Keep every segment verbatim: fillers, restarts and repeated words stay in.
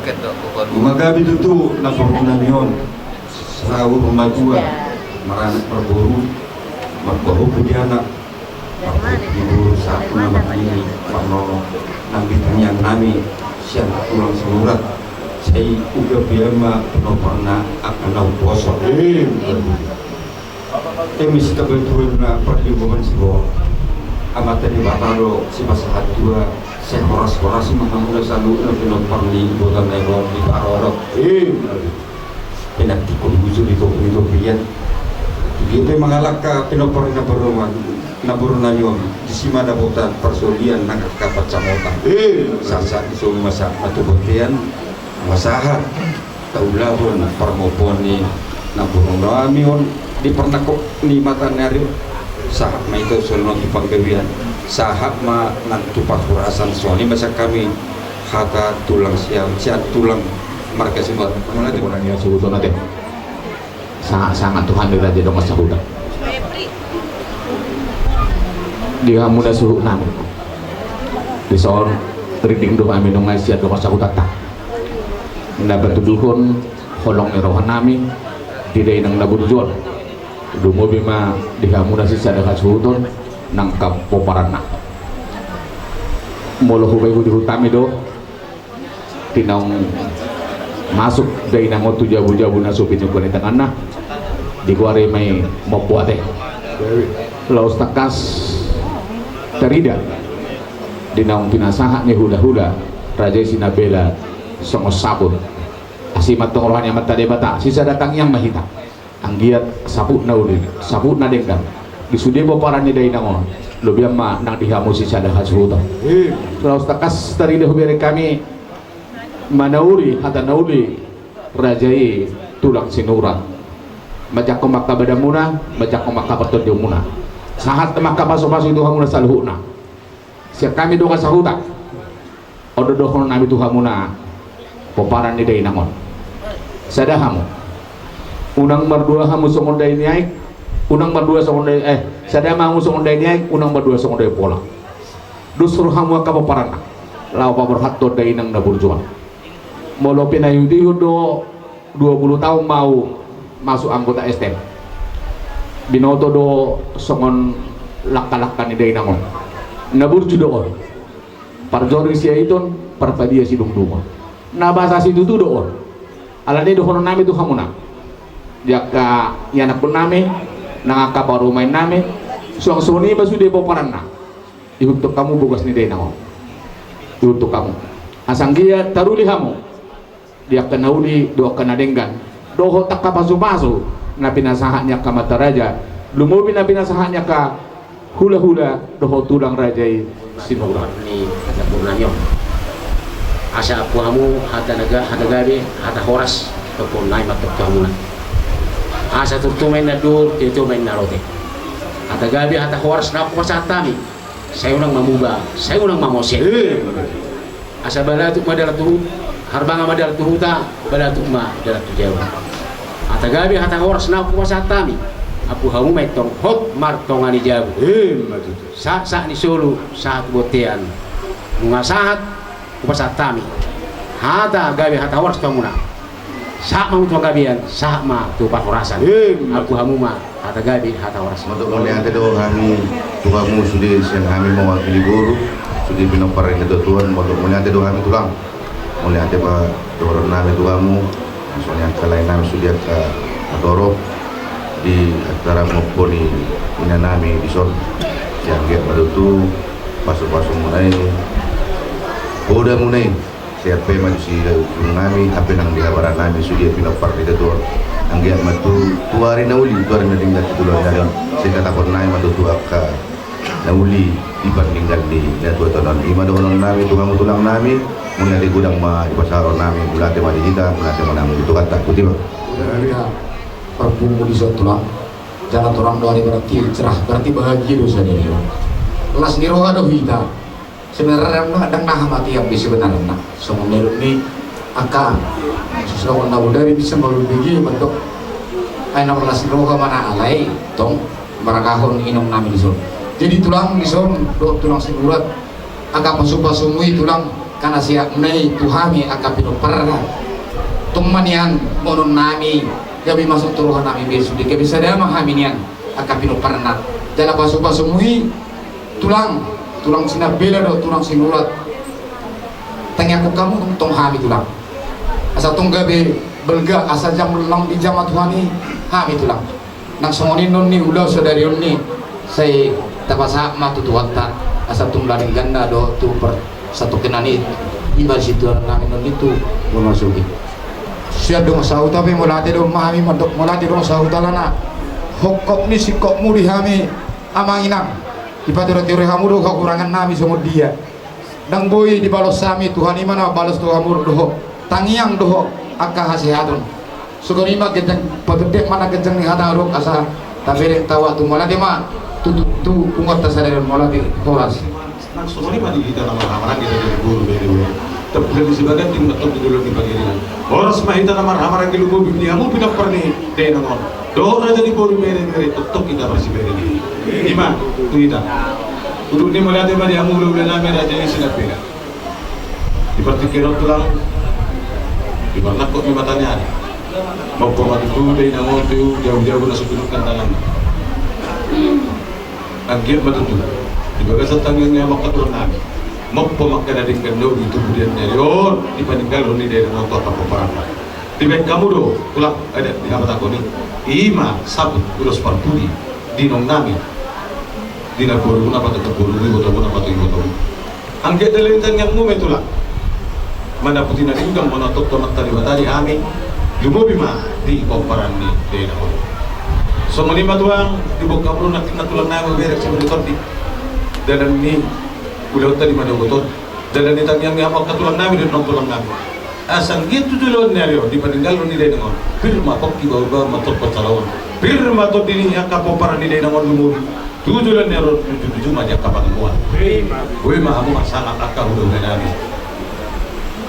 Paket do, pokokna. Manggabe tutu na parhunami on. Saur matua, maranak marboru, marboru pudi anak. Marboru pudi boru, sahat tu na marnini, marnono. Nang di tangiang nami, sian tulang Sinurat. Sai uga biama pinoparna angka na umposo. Eme sitabaen tu na parlinggoman siborok. Amanta Debata do sipasahat tua, sai horas-horas ma hamuna saluhutna pinopar ni iboto na i on di parorot. Pinantikkon bujur di topi-topian. Dia pe mangalangka pinopar ni na boru nami on. Disi ma dapotan parsaulian nang angka pansamotan. Sahat-sahat ni solu ma sahat ma tu bontean. Masahat taulahon parmompoon ni na boru nami on di parnangkok ni mata ni ari. Sahat ma ito solu nang tu panggabean, sahat ma nang tu parhorasan. Songon i ma sian hami hata tulang sian, sian tulang marga Sinurat. Mauliate. Sahat-sahat tu hami raja dongan sahuta. Di hamuna suhut nami. Dison rinding do hami nunga i sian dongan sahutanta. Na patuduhon holong ni roha nami di dainang na burju on. Lumobi ma di hamuna sisada hasuhuton nang angka pomparanna. Molo hubahen di hutami do, di naung masuk dainang on tu jabu-jabu na so pinungka ni tanganna, digoari ma i mompo ate. Laos tangkas tarida di naung pinasahat ni hula-hula raja i Sinambela songon saput. Asi ma antong roha ni Amanta Debata, sisada tangiang ma hita. Anggiat saput na uli, saput na denggan di sude pomparan ni dainang on, lobian ma nang di hamu sisada hasuhuton. Laos tangkas tarida hubereng hami manauli hata na uli raja i tulang Sinurat. Manjangkon ma angka badanmuna, manjangkon ma angka partondionmuna. Sahat ma angka pasu-pasu i tu hamuna saluhutna. Sian hami dongan sahuta. On do dohonon nami tu hamuna pomparan ni dainang on. Sada hamu. Unang mardua hamu songon dai ni aek, unang mardua songon dai, eh, sada ma hamu songon dai ni aek, unang mardua songon dai pola. Dos rohamu angka pomparanna, laho paborhathon dainang na burju on. Molo pinaihut-ihut do, dua puluh taon ma au masuk anggota S T M. Binoto do songon langka-langka ni dainang on. Na burju do on. Parjori siahiton, parpadia sidungdungon. Na basa situtu do on. Alani i dohonon nami tu hamuna, di angka ianakkon nami, nang angka parumaen nami, suang songon i ma sude pomparanna. Ihuthon hamu bogas ni dainang on. Ihuthon hamu. Asa anggiat taruli hamu di angka na uli dohot angka na denggan, dohot angka pasu-pasu na pinasahat ni angka amanta raja, lumobi na pinasahat ni angka hula-hula dohot tulang raja i Sinurat. Ni hata boru nami on. Asa ampu hamu hata na ga-, hata gabe, hata horas, dohonon nami ma antong tu hamuna. Asa turtu ma inna dur, tio-tio ma inna lote. Hata gabe, hata horas na hupasahat hami. Sai unang mamuba, sai unang mamose. Asa balatuk ma dalan tu huta, harbangan ma dalan tu huta, balatuk ma dalan tu jabu. Hata gabe, hata horas na hupasahat hami. Ampu hamu ma antong hot martonga ni jabu. Sahat-sahat ni solu, sahat tu bontean. Nunga sahat hupasahat hami hata gabe, hata horas tu hamuna. Sahat ma hamu tu panggabean, sahat ma tu parhorasan. Ampu hamu ma hata gabe, hata horas. Mauliate do hami tu hamu sude sian hami mewakili boru, sude pinompar ni natuatua on, mauliate do hami tulang. Mauliate ma dohonon nami tu hamu, songon i angka lae nami sude angka na torop di acara mompo ni ina nami dison. Sai anggiat ma tutu pasu-pasumuna i, podamuna i. Sai ampe ma di sidaun nami, ampe nang di habara nami sude pinompar ni natuatua on. Anggiat ma tu, tu ari na uli, tu ari na denggan, tu tulang na denggan. Sai tatapon nami ma tutu angka na uli di parninggalan ni natuatua on. I ma dohonon nami tu hamu tulang nami. Mauliate godang ma dipasahat nami, mauliate ma di hita, mauliate ma nang di Tuhanta. Botima. Parpungu dison tulang. Jala torang do ari berarti cerah, berarti bahagia do sadari on. Las ni roha do hita. Sebenarna ndang na hamatian be sebenarna. Songon na nidok ni angka susulangon na bodari bisa marbege mandok. Ai na las ni roha ma na alai tong maragahon inong nami dison. Jadi tulang dison dohot tulang Sinurat, angka pasupasumu i tulang, kana siap nai tu hami angka pinomparna. Tong ma nian monon nami gabe masuk tu roha nami be sude gabe sada ma hami nian angka pinomparna. Jala pasupasumu i tulang, tulang Sinambela dohot tulang Sinurat. Tangiangkon hamu tong hami tulang. Asa tong gabe balga asa jam ulang di jama Tuhan i hami tulang. Nang songon i non ni ulaon sadari on ni sai tapasahat ma tu Tuhanta asa tung lading ganda dohot tu parsatongkinan i. Iba situan nami non ni tu bonua sugi. Sian dongan sahuta pe mauliate do ma hami mandok mauliate dongan sahuta alana hongkop ni singkopmu di hami amang inang. Dipaturaturi hamu do hahurangan nami songon dia. Ndang boi dibalos hami Tuhan i ma na balos tu hamu dohot tangiang dohot angka hasehaton. Songon i ma ganjang patundek ma na ganjang ni hata adong asa tabereng tawa tu mauliate ma tu tu tu punguanta sadari on mauliate horas. Nang songon i ma di hita na marhahamaranggi raja ni boru bere bere. Tabulan ni Sibaganting ma tong di dolok ni Pangiringan. Horas ma hita na marhahamaranggi lumobi di hamu pinompar ni dainang on. Dohot raja ni boru bere bere tongtong hita marsibere i. I ma tu hita. Udut ni mauliate ma di hamu hulahula nami raja i Sinambela. Di partingkian on tulang, di parnangkok ni mata ni ari. Mompo ma tutu dainang on tu jabu-jabu na so pinungka tangan. Anggiat ma tutu di bagasan tangiang ni hamu angka tulang nami. Mompo ma angka na denggan na uli tu budian ni ari on dipaninggalhon ni dainang on tu angka pomparanna. Dibaen hamu do tulang adat ni habatahon i. I ma sabut ulos parpudi di inong nami, di namboru na patok namboru, iboto na patok iboto. Anggiat dalan ni tangiangmu ma i tulang. Manaputi na denggan ma na tongtong Amanta Debata di hami. Lumobi ma di pomparan ni dainang on. Songon i ma tulang, diboan hamu do nangkin na tulang nami berek sian tondi. Dalan ni ulaonta di manogot on. Dalan ni tangiang ni hamu angka tulang nami dohot tulang nami. Asa anggiat tu joloan ni ari on dipaninggalhon ni dainang on. Pir ma pongki bahulbahul ma tong pansalongan. Pir ma tondi ni angka pomparan ni dainang on lumobi. Tu joloan ni ari on tujutuju ma di angka pangomoan. Boi ma hamu marsangap angka hulahula nami.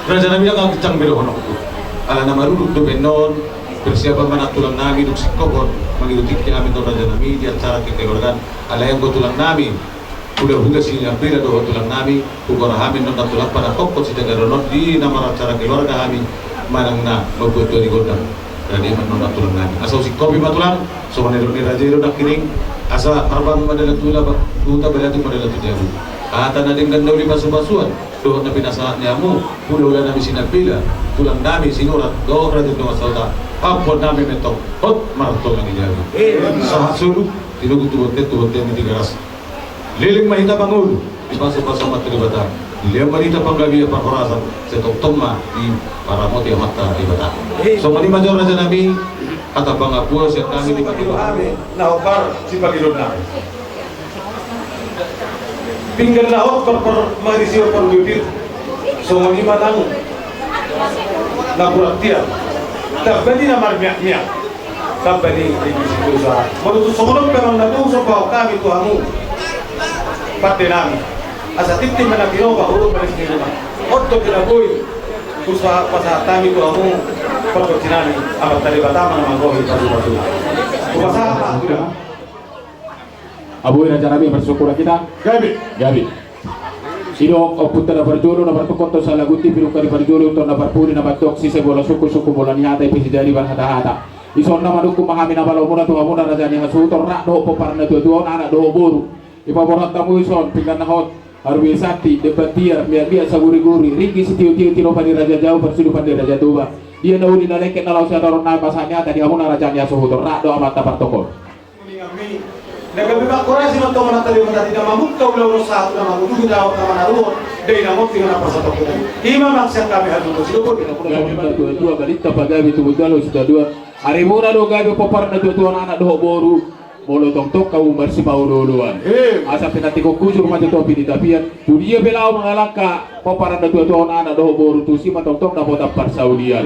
Raja nami, ndang ginjang be dohononku. Alana marudut dope annon, persiapan ma nang tulang nami dung singkop on mangido tingki hami annon raja nami di acara kekeluargaan. Alai anggo tulang nami hulahula Sinambela dohot tulang nami, hugoar hami annon nang tulang panangkokhon sitengah on di na maracara keluarga hami manang na mambuat tua di gondang. Jadi annon nang tulang nami asa husingkopi ma tulang. Songon na nidok ni raja i do nangkining, asa harbangun ma dalan tu huta, balatuk ma dalan tu jabu. Hata na denggan na uli pasupasuan dohot na pinasahat ni hamu hulahula nami Sinambela, tulang nami Sinurat dohot raja ni dongan sahuta, ampuon nami ma i tong hot martonga ni jabu. Sahat solu, tinugu tu bontean, tu bontean ni Tigaras. Leleng ma hita mangolu, dipasupasu Amanta Debata. Dilehon ma di hita panggabean parhorasan, sai tongtong ma diparamoti Amanta Debata. Songon i ma jo raja nami, hata pangampuon sian hami di mata hami na hombar sipangidoan nami. Pinggan na hot marpar, marisi parlupir. Songon i ma nang na burattian. Tamba ni na marmiakmiak. Tamba ni na isi dosa. Molo tung songon on pe amang na bung, so pasahat hami tu hamu pande nami. Asa tintin ma na tinopa, hurung ma na sinirunga. On do pe na boi hupasahat hami tu hamu pargonsi nami. Amanta Debata ma na manggohi pasupasuna. Hupasahat ma. Abui raja nami, marsyukur hita. Gabe. Gabe. Didok ompunta na parjolo na partungkol tu salagundi, pinungka ni parjolo, tona parpudi na mandok sise bola sungkun, sungkun bola ni hata, i pe sijadi marhatahata. Dison na mandungkun ma hami na malo muna tu hamuna raja ni hasuhuton, rap dohot pomparan na tuatua on, anak dohot boru. Dipaborhat hamu dison pinggan na hot, harbue santi, demban tiar, miakmiak saguriguri, ringgit sitiotio, tilopa ni Raja Jau, parsudupan ni Raja Toba. Dia na uli na lengket na laho sian horong nami pasahat ni hata di hamuna raja ni hasuhuton, rap dohot amanta partongkol. Uninganmi na gabe mangkorasi ma tong Amanta Debata di na mamungka ulaon on sahat tu na manguduhi na manaruhon dainang on di na parsatongkinan. I ma amang sian hami, hasuhuton sidobot. Gabe ma tuatua, balintang pagabe, tubu jalo situa dua. Arimuna do gabe pomparan na tuatua on, anak dohot boru. Molo tongtong hamu marsipaolooloan. Asa pinantikhon hujur ma tu topi ni tapian. Tu dia pe laho mangalangka pomparan na tuatua on anak dohot boru, tusi ma tongtong dapotan parsaulian.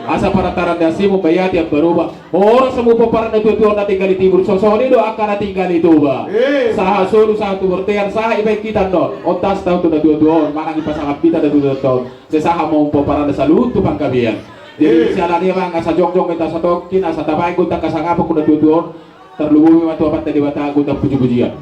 Asa parantaran ni asi mambaiati ambaroba. Horas hamu pomparan na tuatua on na tinggal di Tibur, songon i do angka na tinggal di Toba. Sahat solu sahat tu bortean, sahat dibahen hita annon. On tasi taon tu na tuatua on, manang dipasangap hita na tuatua on. Sai sahat ma hamu pomparan na saluhut tu panggabean. Jadi siala ni i ma asa jongjong ma hita satongkin, asa tabahen gondang hasangapon tu na tuatua on. Tarlumobi ma tu Amanta Debata gondang pujipujian.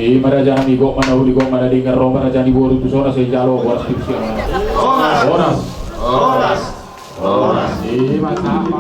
I ma raja nami, gok ma na uli, gok ma na denggan, ro ma raja ni boru tu sona, sai jalo horas tu sian. Horas. Horas. Horas. Horas. I ma sapa.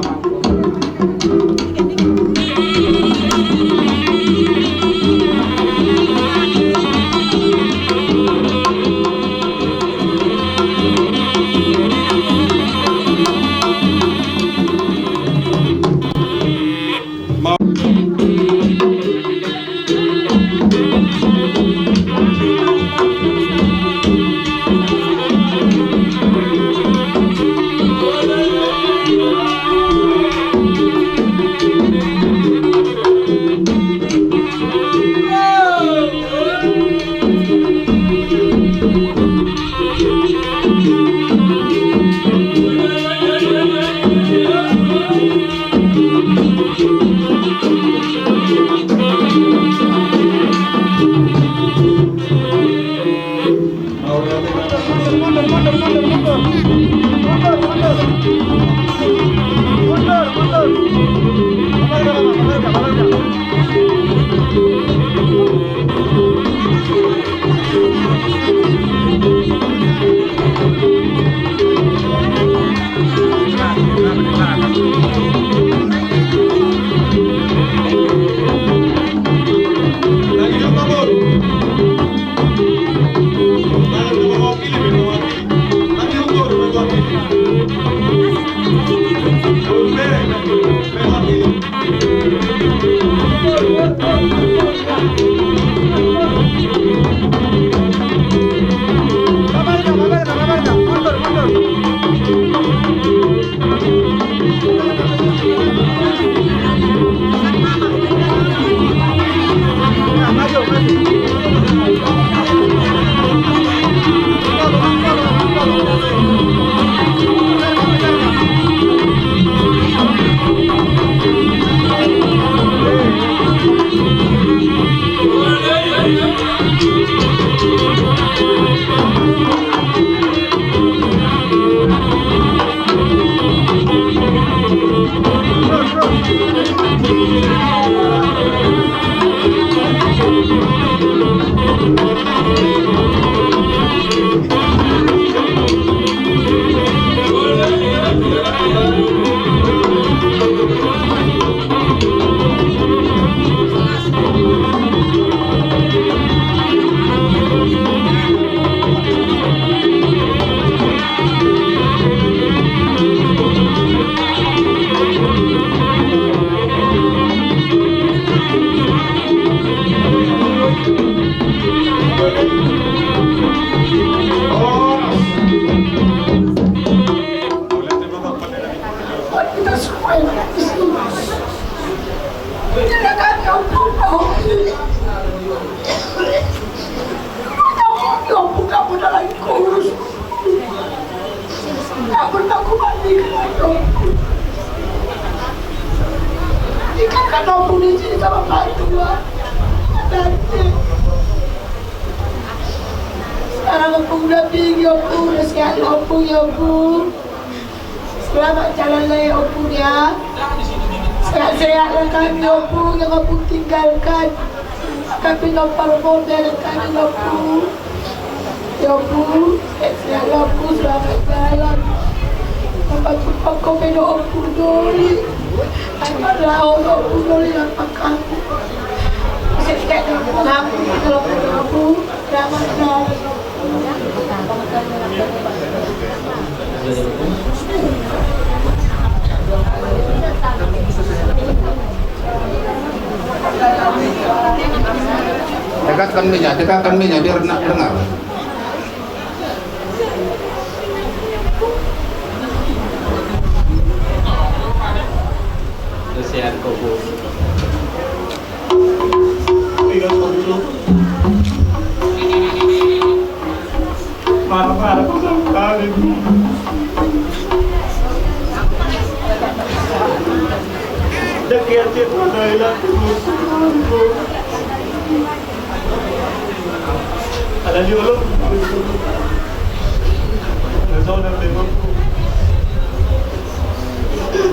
Ikan kan ompung di sini sama Pak Tua. Sekarang ompung udah tinggi, ompung udah sehat, ompung ya, ompung. Selamat jalan lah ya, ompung ya. Sehat-sehatlah kami, ompung, yang ompung tinggalkan. Kami nomor model kami, ompung. Ya, ompung, sehat-sehatlah, ompung, selamat jalan. Dapat tumpang kau pedo, ompung, doli. Ayo, ompung, doli, dapat kami. Sehat-sehat, ompung, ompung, ompung, selamat jalan. Dekatkan mic-nya, dekatkan mic-nya, biar nak dengar. Kasihan kau, Bu.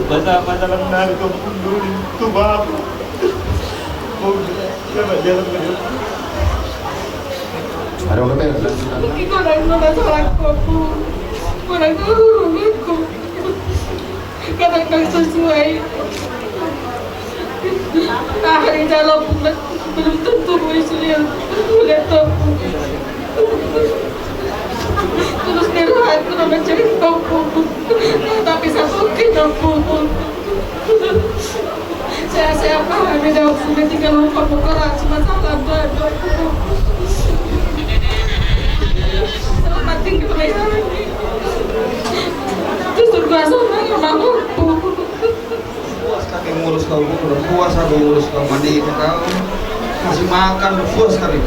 Masa, masa lang nari ko punduli tu bapa. Ada apa? Iko nang nona salahku. Iko nang nona salahku. Kadang nang sesuai. Ah, hari dalam bulan belum tentu gue sudah. Gue lihat tuh. Terus dia ragu nama cerita. Tapi satu kita. Sehat-sehat, Pak. Kami dah sudah tinggal lupa pokoknya cuma salam doa, doa. Selamat tinggal, ya. Terus surga sana, ya, Bang. Puas kami ngurus kau, puas aku ngurus kau, mandi kau. Kasih makan, puas kami.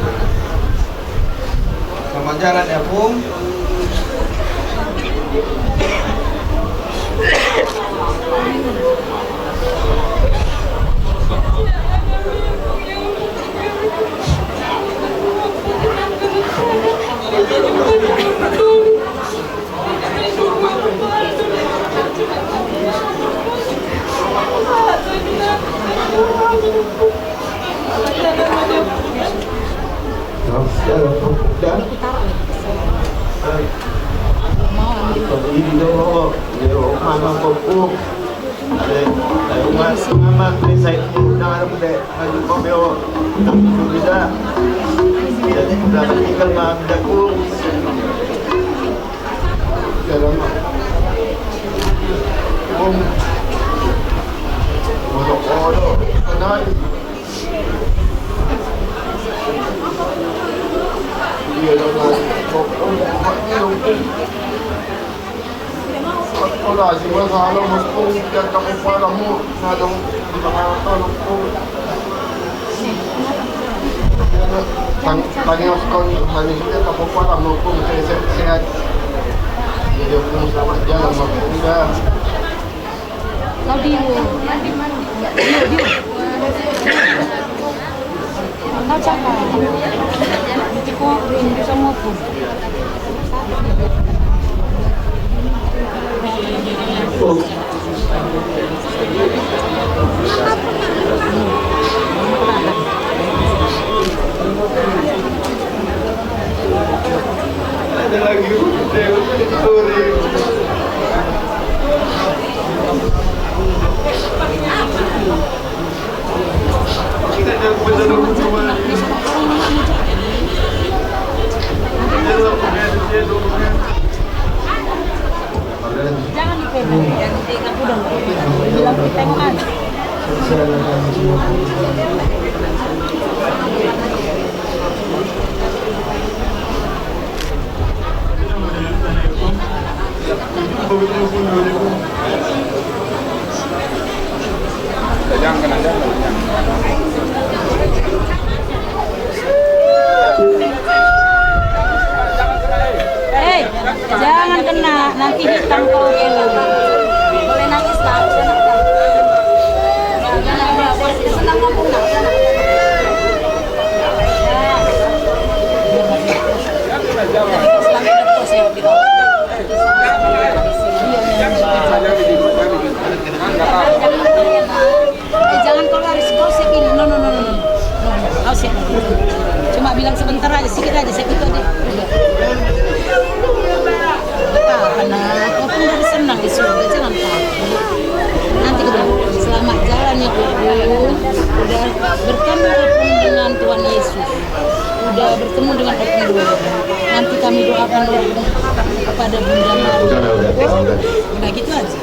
Selamat jalan ya, Pung. Tang-, tangiangkon manis dia kapok pala mau pun sehat-sehat. Jadi aku selamat jalan mau pun dah. Kau di, di, di. Kau cakap. Nanti kau rindu sama aku. Ada lagi, sorry. Bilang kita yang maju. Jangan kena, jangan kena. Eh, jangan kena, nanti hitam kau tuh. Boleh nangis, Bang. Senang, Bang. Senang ngomong, Bang. Senang. Jadi, selamat berpuasa, ya, di bawah. Eh, jangan keluar, gosip ini. No, no, no, no, no. No, no. Awas ya. Cuma bilang sebentar aja, sedikit aja, sedikit aja. Apa, apa, nak? Kau pun udah senang di surga, jangan takut. Nanti kita selamat jalan ya, Opung. Udah bertemu, Opung, dengan Tuhan Yesus. Udah bertemu dengan Opung dulu. Nanti kami doakan Opung kepada Bunda Maria. Udah, udah, udah. Udah gitu aja.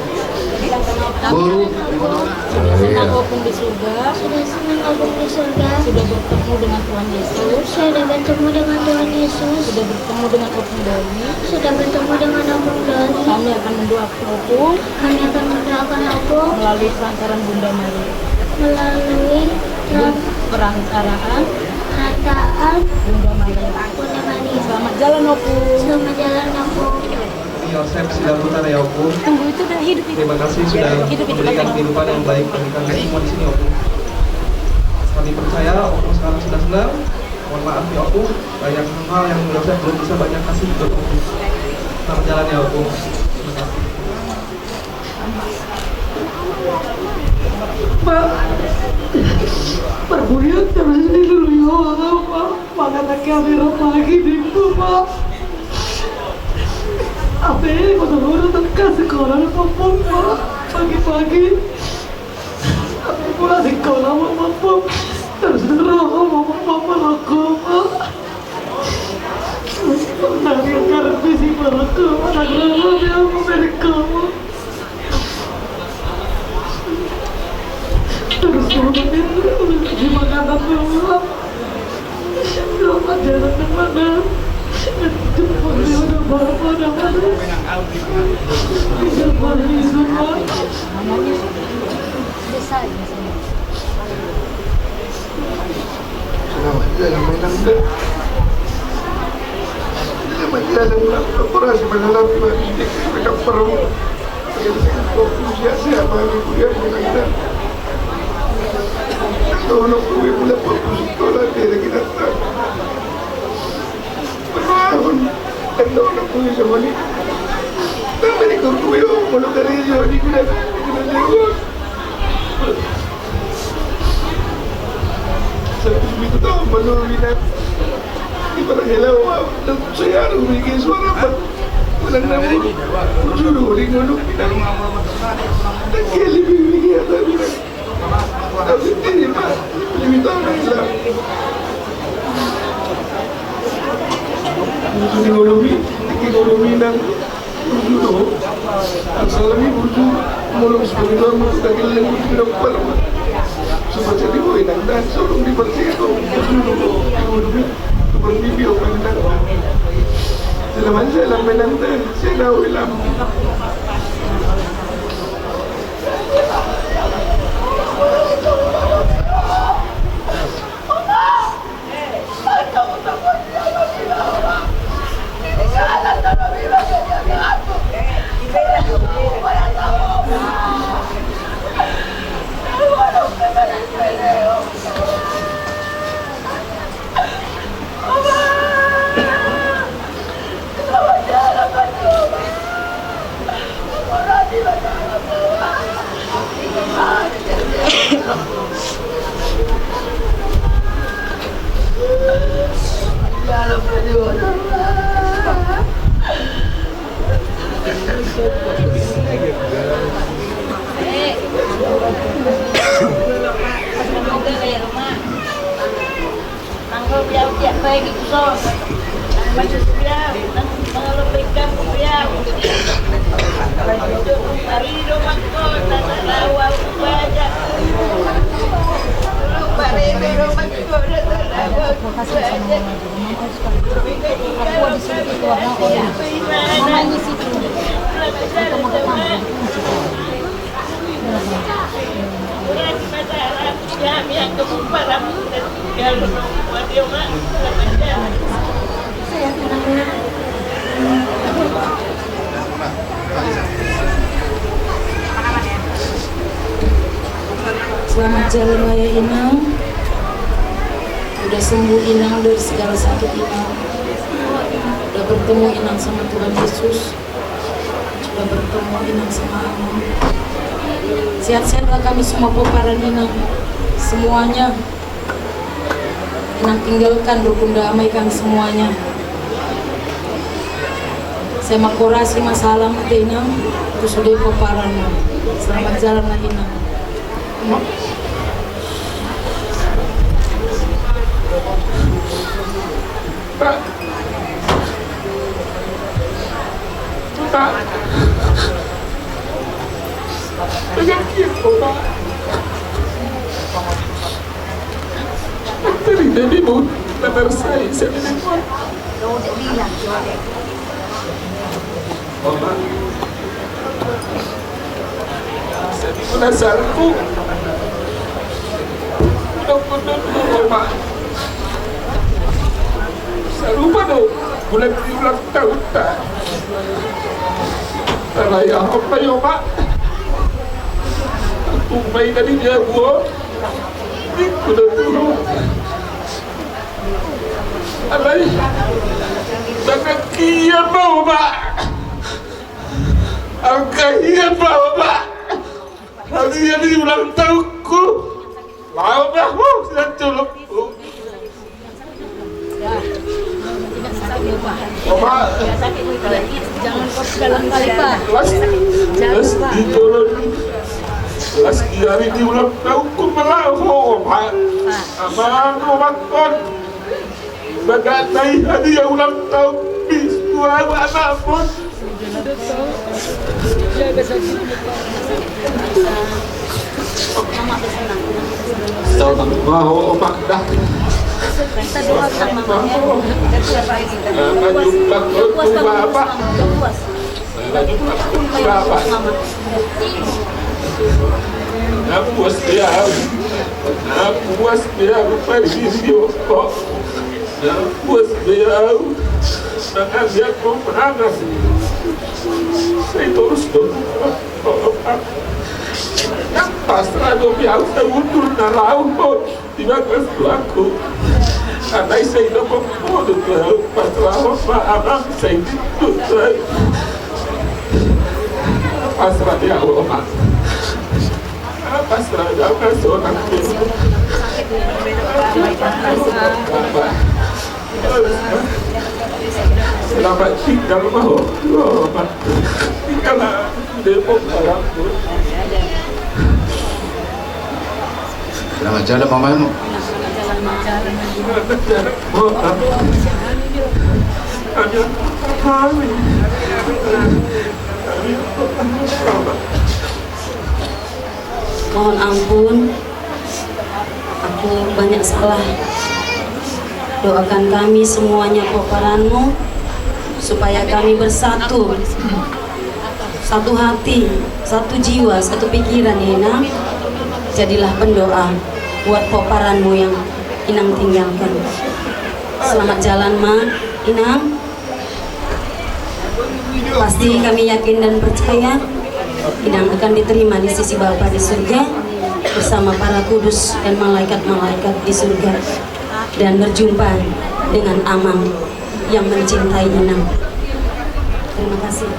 Senang Opung di surga. Sudah senang Opung di surga. Sudah bertemu dengan Tuhan Yesus. Sudah bertemu dengan Tuhan Yesus. Sudah bertemu dengan Opung Doli. Sudah bertemu dengan Opung Doli. Kami akan mendoakan Opung. Kami akan mendoakan Opung. Melalui perantaraan Bunda Maria. Melalui peran- Perantaraan. Perantaraan. Bunda Maria. Bunda Maria. Selamat jalan, Opung. Selamat jalan, Opung. Yosef Sidarbutar ya, Opung. Tunggu, itu udah hidup itu. Terima kasih sudah memberikan kehidupan yang baik bagi kami semua di sini, Opung. Kami percaya Opung sekarang sudah senang. Mohon maaf ya, Opung, banyak hal yang Yosef belum bisa banyak kasih ke Opung. Selamat jalan ya, Opung. Terima kasih. Pak, perbulian terus ini dulu ya, Pak. Maka tak kira pagi minggu, Pak. Apa ini kota baru tak kasih koran, Pak, Pak? Pagi-pagi. Aku pulang sekolah, Pak, Pak. Terus terus, Pak, Pak, Pak, Pak. Dari yang karena bisi, Pak, Pak, Pak, Pak, Pak. Terus, Pak, Pak, di makanan dulu. Selamat jalan, Inang. Selamat jalan, Inang. Operasi mengalami pegang perut. Fokus ya, siapa yang kuliah, Inang? Tolong kue pula fokus, tolong dia lagi datang. Pahun, kan tolong kue sama ni. Tapi di kue, oh, kalau dari jauh di guna, di guna jauh. Satu itu tahu menurut minat. Ibarat hello, dan saya ada bikin suara apa? Menang namun, suruh di ngolok minat. Dan kayak lebih bikin apa minat? Tapi ini, Pak, lebih tahu minat. Untuk di ngolok, di ngolok minat. Burju do. Asal ni burju, molo sebagai tuan, molo daging lagi burju dapat. Semacam di boy, nang, nang, sorong di bersih itu, burju do. Burju, burju, open, nang. Selamat, selamat, nang, selamat, selamat. Nang ro biau tiak bae di kuso. Nang masus biau, nang mangalo pekam biau. Ari do mangko Selamat jalan raya, Inang. Udah sembuh, Inang, dari segala sakit, Inang. Udah bertemu, Inang, sama Tuhan Yesus. Udah bertemu, Inang, sama Amang. Sehat-sehatlah kami semua pomparan, Inang, semuanya. Inang tinggalkan rukun damai kami semuanya. Sai mangkorasi ma salam, Inang, tu sude pomparan. Selamat jalan lagi, Inang. Pak. Pak. Penyakit, Pak. Tadi dia bingung, benar saya, saya bingung. Oma. Jadi penasaranku. Udah, udah, udah, Oma. Sarupa do bulan di ulang tahun ta. Karena ya apa ya, Oma? Aku main dari dia, Bu. Ini udah dulu. Alai, mangkahian ma, Oma. Mangkahian ma, Oma. Hadiah ni ulang tahunku. Laho ma ho sian jolongku. Oma. Las, las di jolo ni. Las di ari ni ulang tahunku ma laho ho, Oma. Amang, Oma, kon. Bagak na i hadiah ulang tahun bis dua anak pun. Tahu tak mau, Oma, dah. Kita doakan mamanya. Biar puas. Biar puas kamu, Bapak. Bapak. Na puas be au. Na puas be au, pardisi, o. Na puas be au. Mangan dia ko mangan. Sai torus do. Na pasrah do be au, sai undur na laho, o. Di bagas tuaku. Alai sai dohot ho do tu au, pasrahon ma amang, sai di tu au. Pasrah di au, Oma. Pasrah di au, pasrah di au. Selamat tinggal, Oma. Oma. Tinggal, Oma. Depok, Oma. Selamat jalan, Mama. Mohon ampun, aku banyak salah. Doakan kami semuanya, pomparanmu, supaya kami bersatu. Satu hati, satu jiwa, satu pikiran, Inang. Jadilah pendoa buat pomparanmu yang Inang tinggalkan. Selamat jalan, Ma, Inang. Pasti kami yakin dan percaya, Inang akan diterima di sisi Bapa di surga bersama para kudus dan malaikat-malaikat di surga, dan berjumpa dengan Amang yang mencintai Inang. Terima kasih.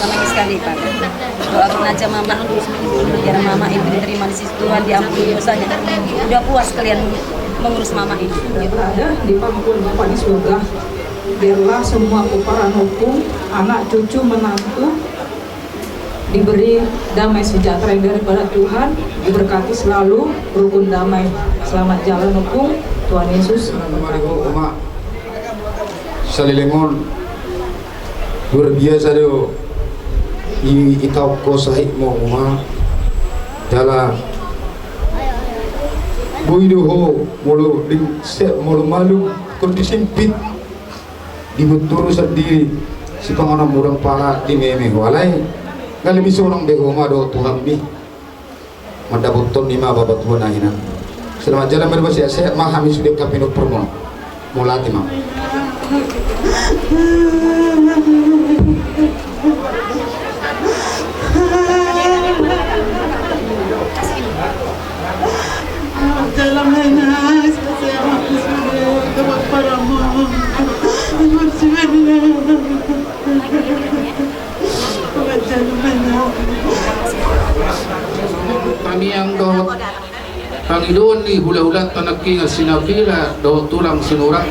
Sama sekali, Pak. Doakan aja Mama, biar Mama ini diterima di sisi Tuhan, diampuni dosanya. Udah puas kalian mengurus Mama ini. Ada di pangkuan Bapa di surga. Biarlah semua pomparan, ompung, anak, cucu, menantu diberi damai sejahtera yang daripada Tuhan, diberkati selalu rukun damai. Selamat jalan, ompung. Tuhan Yesus memberkati. Saleleng on, luar biasa do i, i taon ho sahit ma, Oma. Jala boi do ho molo ling se molo malum kondisi sempit, di buturusan di sipanganon murang pala di meme ho alai. Ngali bisa orang be ho ma do Tuhan mi mandapothon i ma bapa tua na hinan. Selamat jalan, berbahagia, sehat ma hami sude angka pinomparmon. Mauliate ma. Tangiang dohot pangidoan ni hulahulanta nangkiningan si Nabila dohot tulang Sinurat.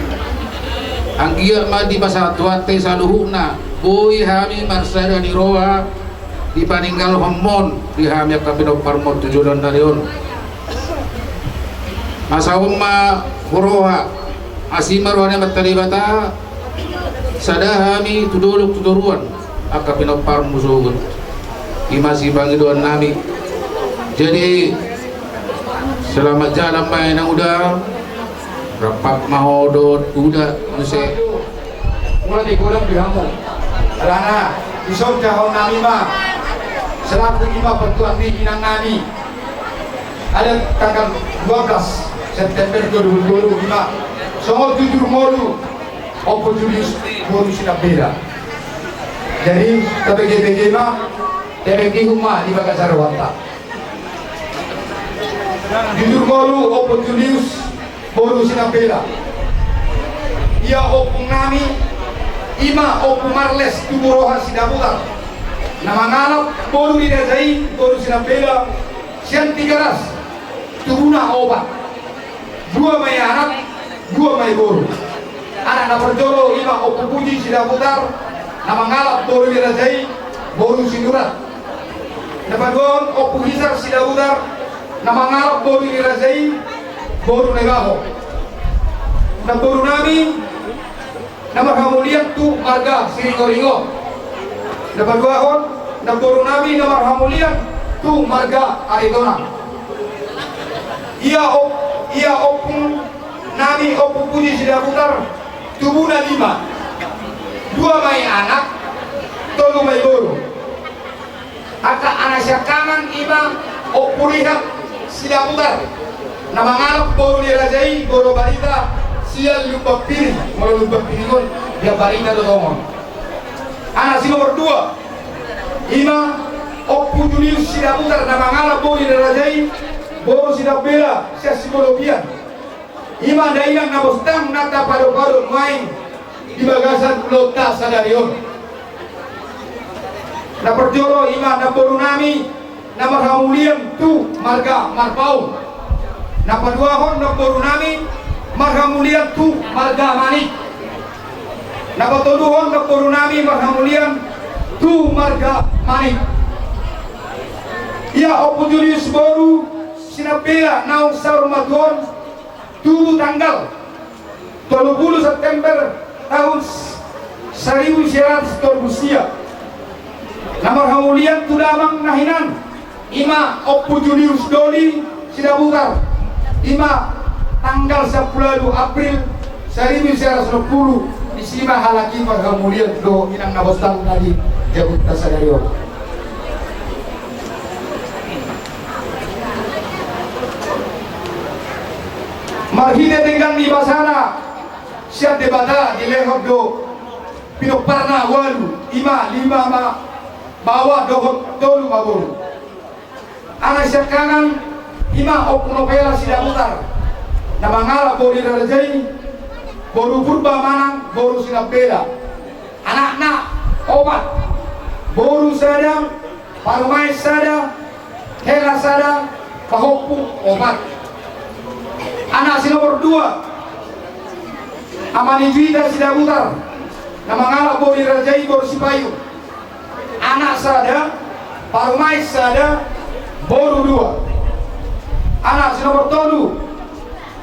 Anggiat ma dipasahat Tuhanta i saluhutna, boi hami marsada ni roha dipaninggalhonmon di hami angka pinomparmon tu joloan ni ari on. Asa on ma huroha, asi ma roha ni Amanta Debata, sada hami tu dolok tu toruan angka pinomparmu sogot. I ma sipangidoan nami. Jadi selamat jalan ma inang uda. Rap ma ho dohot uda muse. Mula di godang di hamu. Alana dison jahon nami ma selaku i ma partuan ni inang nami. Ada tanggal dua belas September dua ribu dua puluh lima. Songon jujur ngolu Ompu Julius boru Sinambela. Jadi tabege-bege ma, tabege huma di bagasan rohanta. Jujur ngolu Ompu Julius boru Sinambela. Ia ompung nami, i ma Ompu Marles Tuburoha Sidabutar, na mangalap boru ni raja i boru Sinambela sian Tigaras, tubuna opat. Dua ma i anak, dua ma i boru. Anak na parjolo i ma Ompu Puji Sidabutar, na mangalap boru ni raja i boru Sinurat. Na paduahon Ompu Hisar Sidabutar, na mangalap boru ni raja i boru Naibaho. Namboru nami na marhamulian tu marga Siringoringo. Na paduahon namboru nami na marhamulian tu marga Aritonang. Ia op-, ia ompung nami Ompu Puji Sidabutar, tubuna lima. Dua ma i anak, tolu ma i boru. Angka anak siangkangan i ma Ompu Rihat Sidabutar, na mangalap boru ni raja i boru Barita sian Lumban Piring, molo Lumban Piring on di Barita do tongon. Anak si nomor dua i ma Ompu Julius Sidabutar, na mangalap boru ni raja i boru Sinambela sian Sibolobian. I ma dainang na bostang na tapadopado nuaeng di bagasan ulaonta sadari on. Na parjolo i ma namboru nami na marhamulian tu marga Marpaung. Na paduahon namboru nami marhamulian tu marga Manik. Na patoluhon namboru nami marhamulian tu marga Manik. Ia Ompu Julius boru Sinambela naung saur matua on, tubu tanggal tolu pulu September tahun s-, saribu sia ratus tolu pulu sia. Na marhamulian tu damang na hinan i ma Ompu Julius Doli Sidabutar, i ma tanggal sampulu ualu April saribu sia ratus onom pulu. Disi ma halak i marhamulian dohot inang na bostang na di jabuta sadari on. Marhite denggan ni basana sian Debata dilehon do pinomparna ualu, i ma lima ma baoa dohot tolu ma boru. Anak siangkangan i ma Ompu Novela Sidabutar, na mangalap boru ni raja i boru Purba manang boru Sinambela. Anakna opat, boru sada, parumaen sada, hela sada, pahompu opat. Anak si nomor dua, Ama ni Juita Sidabutar, Na mangalap boru ni raja i boru Sipayung. Anak sada, parumaen sada, boru dua. Anak si nomor tolu,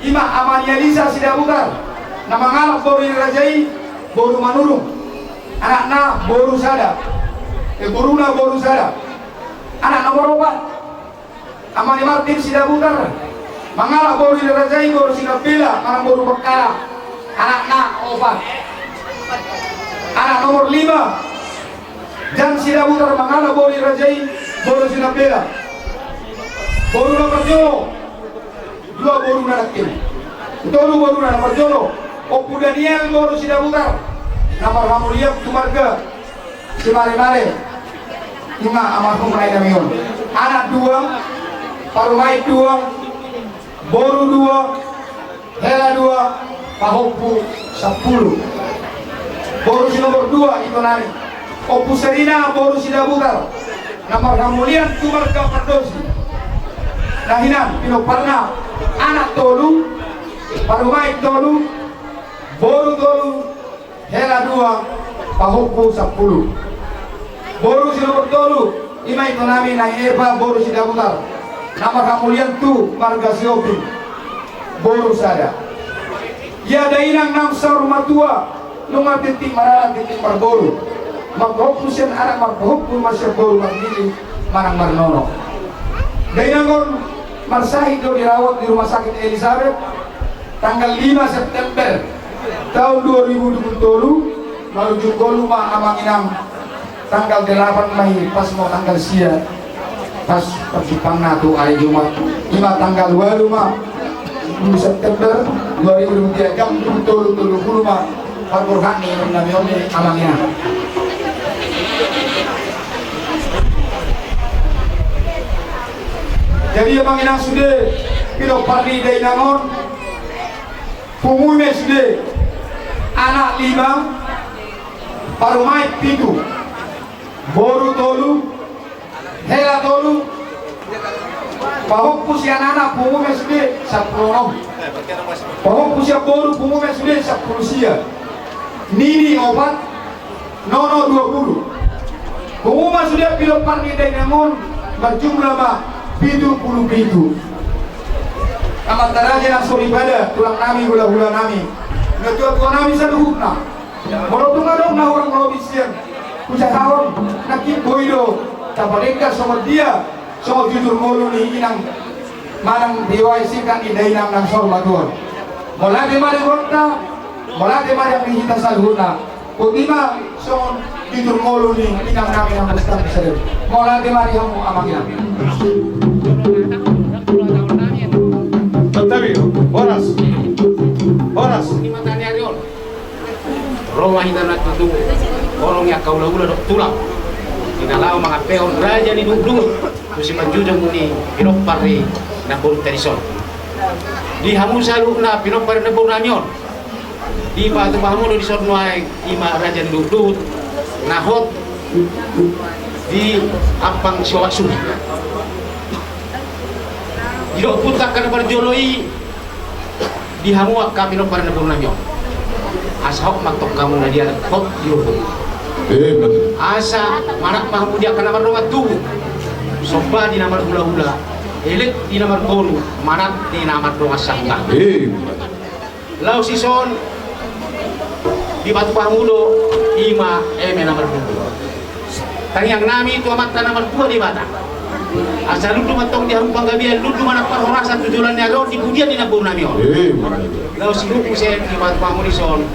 ima Ama ni Alisa Sidabutar. Na mangalap boru ni raja i boru Manurung. Anakna boru sada. Eh, boruna boru sada. Anak nomor opat, Ama ni Martin Sidabutar, mangalap boru ni raja i boru Sinambela manang boru Bangkala, anakna opat. Anak nomor lima, Jan Sidabutar, mangalap boru ni raja i boru Sinambela. Boru na parjolo, dua boru na nangkin. Tolu boru na parjolo, Ompu Daniel boru Sidabutar, na marhamulian tu marga Simaremare. Ima almarhum nai nami on. Anak dua, parumaen dua, boru dua, hela dua, pahompu sampulu. Boru si nomor dua, ito nami, Ompu Serina boru Sidabutar, na marhamulian tu marga Pardosi. Na hinan pinomparna, anak tolu, parumaen tolu, boru tolu, hela dua, pahompu sampulu. Boru si nomor tolu, ima ito nami nai Eva boru Sidabutar, na marhamulian tu marga Sihombing, boru sada. Ia dainang nang saur matua, nunga tintin marhalak tintin marboru. Marpahompu sian anak, marpahompu ma sian boru, marnini manang marnono. Dainang on marsahit do dirawat di Rumah Sakit Elizabeth, tanggal lima September taon dua ribu dua puluh tolu, marujung ngolu ma amang inang tanggal delapan Mei, pas ma tanggal sia, pas parjumpangna tu ari Jumat. Ima tanggal ualu ma, ualu September dua ribu dua puluh tiga, jam tolu tolu pulu ma parborhat ni inang nami on, amang inang. Jadi amang inang sude, pinompar ni dainang on, pungu i ma sude, anak lima, parumaen pitu, boru tolu, hela tolu, pahompu sian anak, pungu i ma sude sampulu onom, pahompu sian boru, pungu i ma sude sampulu sia, nini opat, nono dua pulu. Pungu ma sude pinompar ni dainang on, marjumlah ma pitu pulu pitu. Amanta raja nang soripada, tulang nami, hulahula nami, natuatua nami saluhutna. Molo tung adong na hurang lobi sian hujahahon, nangkin boi do tapadenggan songon dia, songon jujur ngolu ni inang manang riwayat singkat ni dainang nang saur matua. Mauliate ma di hita, mauliate ma di hita saluhutna. Botima songon jujur ngolu ni inang nami na mustang sadari. Mauliate ma di hamu amang inang. Santabi, horas. Horas. Ro ma hita na tutu, horong ni angka hulahula dohot tulang, di na laho mangampehon raja ni duhutduhut tu sipanjujung ni pinompar ni namboru ta dison. Di hamu saluhutna pinompar ni namboru nami on, dipatupa hamu do dison nuaeng ima raja ni duhutduhut na hot di ampang si opat suhi. Didok punta angka na parjolo i, di hamu angka pinompar ni namboru nami on, asa hot ma antong hamu na dia hot di uhum. Asa manat ma hamu di angka na mardongan tubu, somba di na marhulahula, elek di na marboru, manat di na mardongan sahuta. Laos dison dipatupa hamu do ima eme na marlundu. Tangiang nami tu Amanta na martua Debata, asa lundu ma antong di hamu panggabean, lundu ma nang parhorasan tu joloan ni ari on di pudian ni namboru nami on. Laos di uhum muse dipatupa hamu dison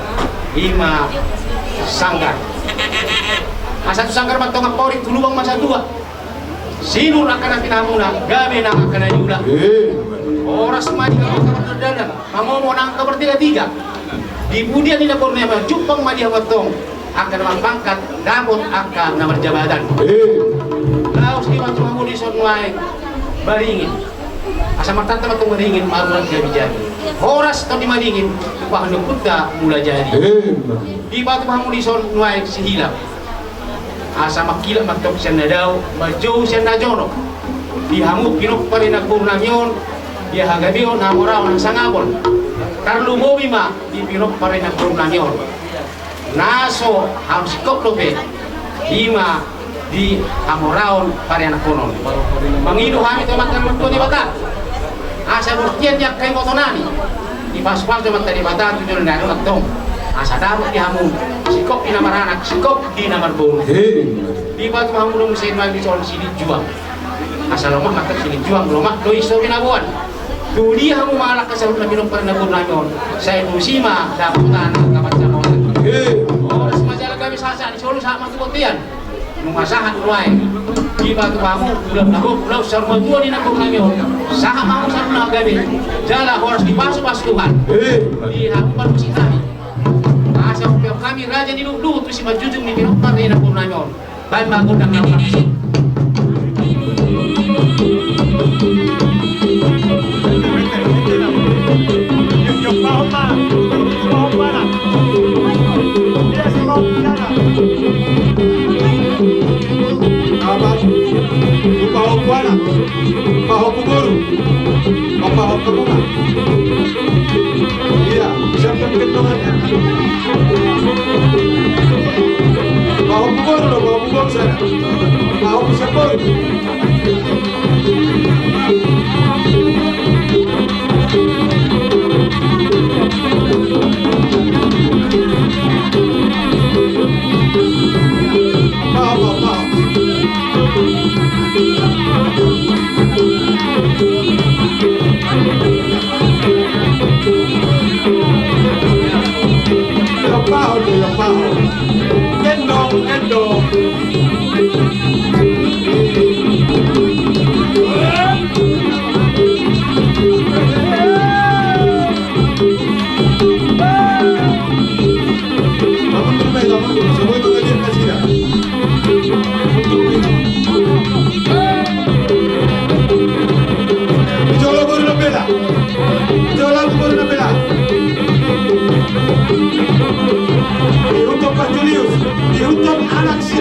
ima sanggar. Asa tu sanggar ma antong amporik, tu lubang ma satua. Sinur angka na pinahamuna, gabe nang angka na niula. Horas ma di hamu angka pardandanan, mamomo nang angka partigatiga. Di pudian ni namboru nami on jumpang ma di hamu antong angka na marpangkat, dapot angka na marjabatan. Laos dipatupa hamu dison nuaeng baringin, asa martanta ma antong baringin, marurat gabe jadi. Horas tondi madingin, tumpahan ni ompunta Mulajadi. Dipatupa hamu dison nuaeng sihilap, asa mangkilap ma antong sian na dao, manjou sian na jonok. Di hamu pinompar ni namboru nami on, di hagabeon, hamoraon, hasangapon, tarlumobi ma di pinompar ni namboru nami on. Na so hamu singkop dope, i ma di hamoraon parianakhonon. Mangido hami tu Amanta na martua Debata asa bortian di angka ibotonami, dipasupasu Amanta Debata tu joloan ni ari on antong, asa dapot di hamu singkop di na maranak, singkop di na marboru. Dipatupa hamu do muse nuaeng dison silinjuang. Asa lomak ma antong silinjuang, lomak do i so binaboan. Tu dia hamu mangalangka saluhut na pinompar ni na boru nami on, sai tusi ma dapotan angka pansamotan. Horas ma jala gabe sahat-sahat ni solu, sahat ma tu bontean. Nunga sahat nuaeng, dipatupa hamu ulaon na gok, ulaon saur matua di na boru nami on. Sahat ma hamu saluhutna gabe, jala horas dipasupasu Tuhan di hamu parmusik nami. Asa umpeop hami raja ni luhut-luhut tu simanjujung ni pinompar ni na boru nami on. Baen ma gondang na ulang. Apa? Lupa hukuana. Pahoku boru. Pahoku boru. Iya, siap dan kendongan. Pahoku boru lo, pahoku boru sana. Pahoku siap boru. Pahoku, pahoku. Ulaon paho do, ulaon paho. Kendong, kendong. Ijolo boru na pela. Ijolo boru na pela. Dihuthon Pak Julius. Dihuthon anak si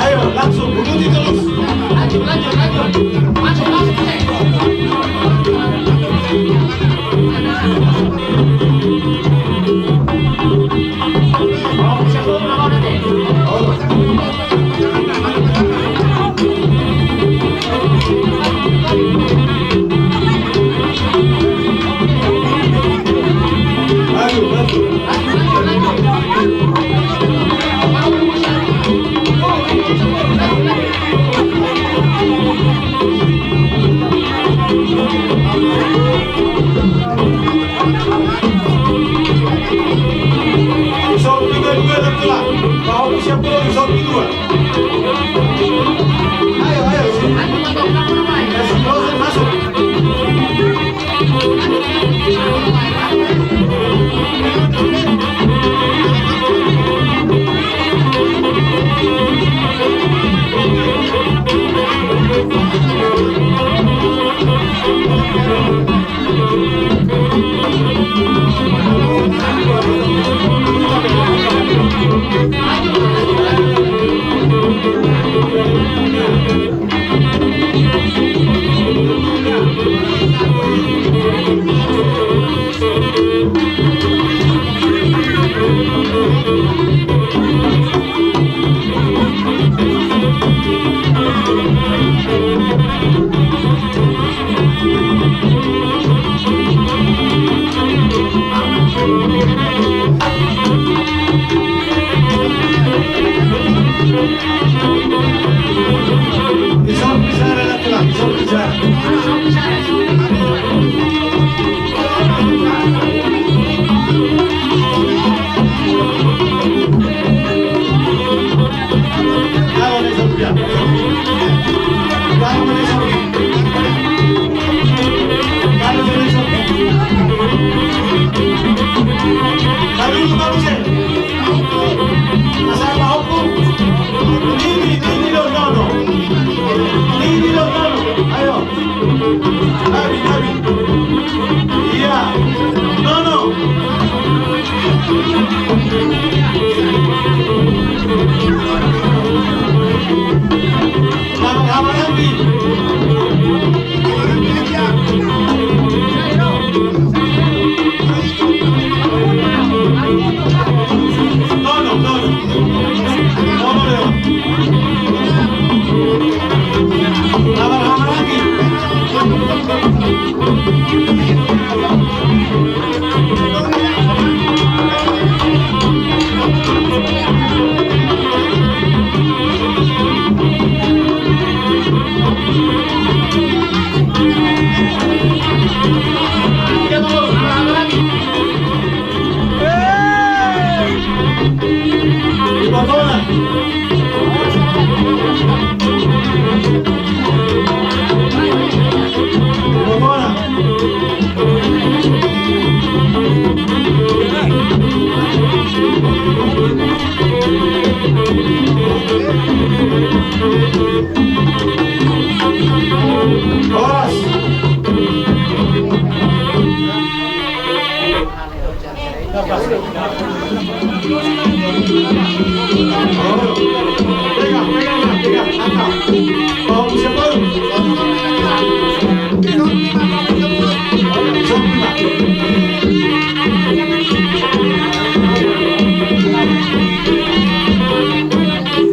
Ayo, langsung, ikuti terus. Lanjut, lanjut, lanjut. Masuk, masuk, masuk. Ayo, ayo. Masuk, masuk. Ayo. Gabe, gabe. Ia. Nono. Selamat hahamaranggi. Nono, nono.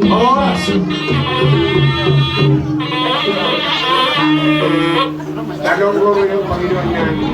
Horas. Adong boru yang pangidoan dengan